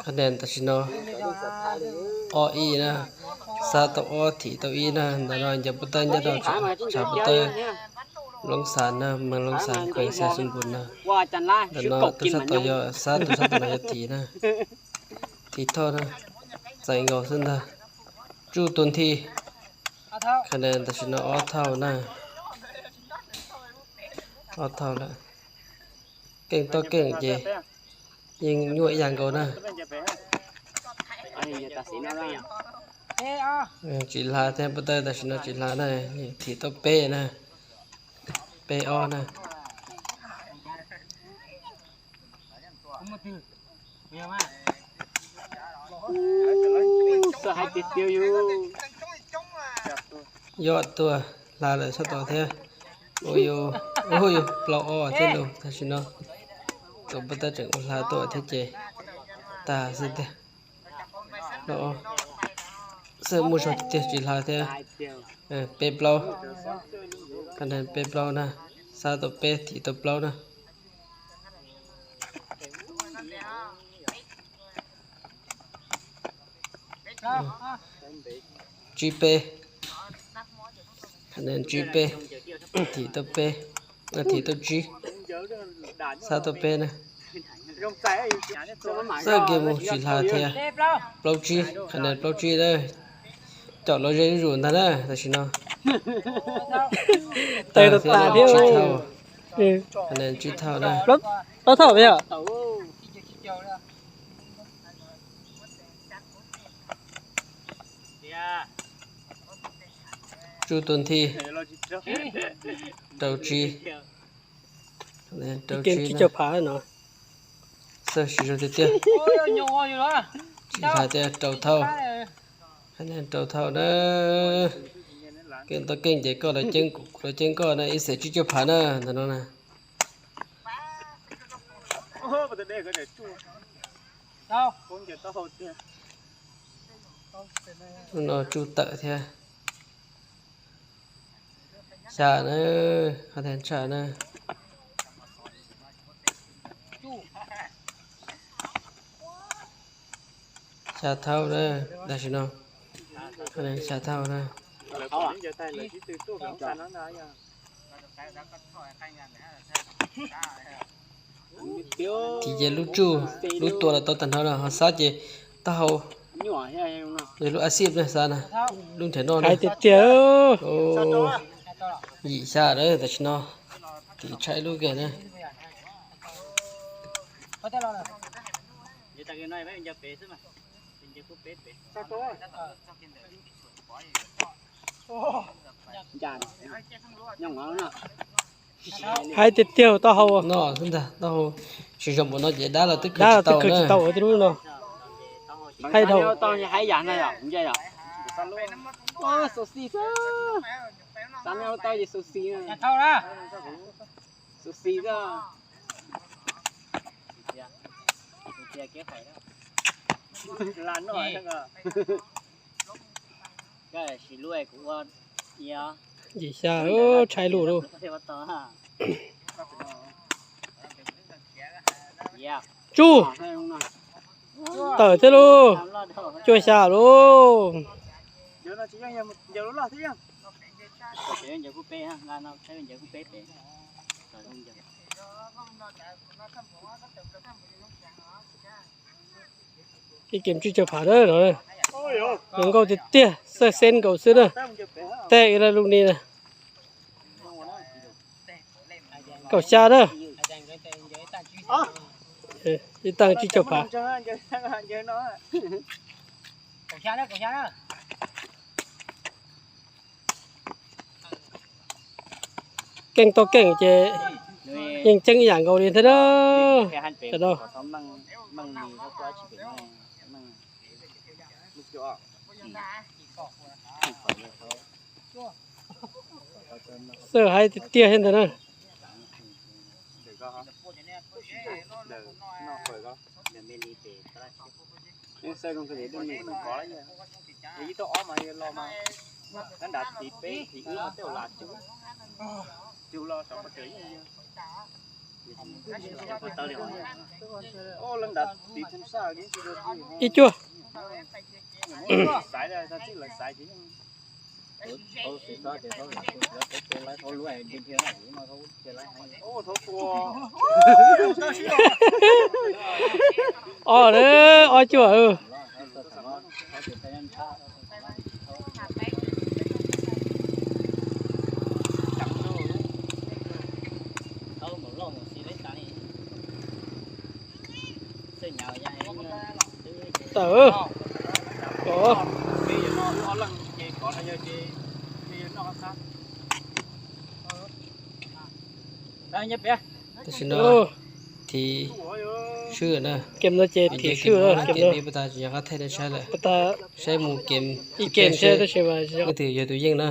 Qhab nen tam sim no ob ib na, xab tau ob thim tau ib na, ntawm no ncaws pov tawb nyob rau tshav pov tawb Loob Xas na, moos Loob Xas, khees Xais Xus Npus na. Ntawm no tus sab tod yog xab, tus sab tod no yog thim na, thim thauj na, txais nkaus xwb ntag. Tsuj tus nthi, qhab nen tam sim no ob thauj na, ob thauj lawm. Keej toj keej ces yeej nyuaj ib yam nkaus na. Tsis hla thiab, pov tawb tam sim no tsis hla na, thim tau peb na, peb ob na. Yog tuaj hla lawm sab tod thiab. Ua yus, ua yus plaub ob thiab los tam sim no. Tus pov tawb tseem ua hla tuaj thiab ces tag xwb tiag. Plaub ob xwb, muaj zog tiag tiag tsis hla thiab. Peb plaub, qhab nen peb plaub na, xab tau peb thim tau plaub na. Tsib peb, qhab nen tsib peb, thim tau peb, thim tau tsib, xab tau peb na. Txawj kiag mus tsis hla thiab. Plaub tsib, qhab nen plaub tsib na. Caum los ze zuj zus ntag na tam sim no. Tag thiab, tsib thauj, qhab nen tsib thauj na. Plaub thauj yom. Tsuj tus nthi, rau tsib, rau tsib na. Txawj siv zog tiag tiag. Tsis hla tias rau thauj, qhab nen rau thauj na. Keej toj keej ces koj lawv ceeb kuv, kuv lawv ceeb koj na, ib xeem tsib caug phav na ntawm no na. Hnub no tsuj tawm thiab. Xya na, qhab nen xya na. Xya thauj na, tam sim no. Qhab nen xya thauj na. Thim ces lub tsuj, lub tua los tau tag nrho no, ho xab ces taub hau, lub a xij na xab na, lub nrhiav noj na. Tiag tiag. Yim xya lawm tam sim no, thim tshaib lub kawg na. Hais tiag tiag taub hau. No xwb ntag, taub hau. Tsis zoo npaum no ces dab los twb khwv tsis tau na. Hais dhau. Yim xya, tshaib lug lauj. Tsuj, tawm thiab lauj. Cuaj xya lauj. Ib kem tsib caug phav na no. Zoo nkauj tiag tiag, xwb xeeb nkaus xwb na. Tej lub ni na. Kaum xya na. Ib tag tsib caug phav. Keej tau keej ces yeej ceeb ib yam nkaus li thiab na. Tam no Xwb hais tiag tiag thiab ntag na. Ib cuaj. Ob, ob cuaj. Tawm. Tam sim no thim swb na. Kem no ces thim swb, kem no peb puas tau tsis nco qab thaij nej saib lawm. Saib mus kem ib kem saib tab sis mas leej twg yog tus yeej na.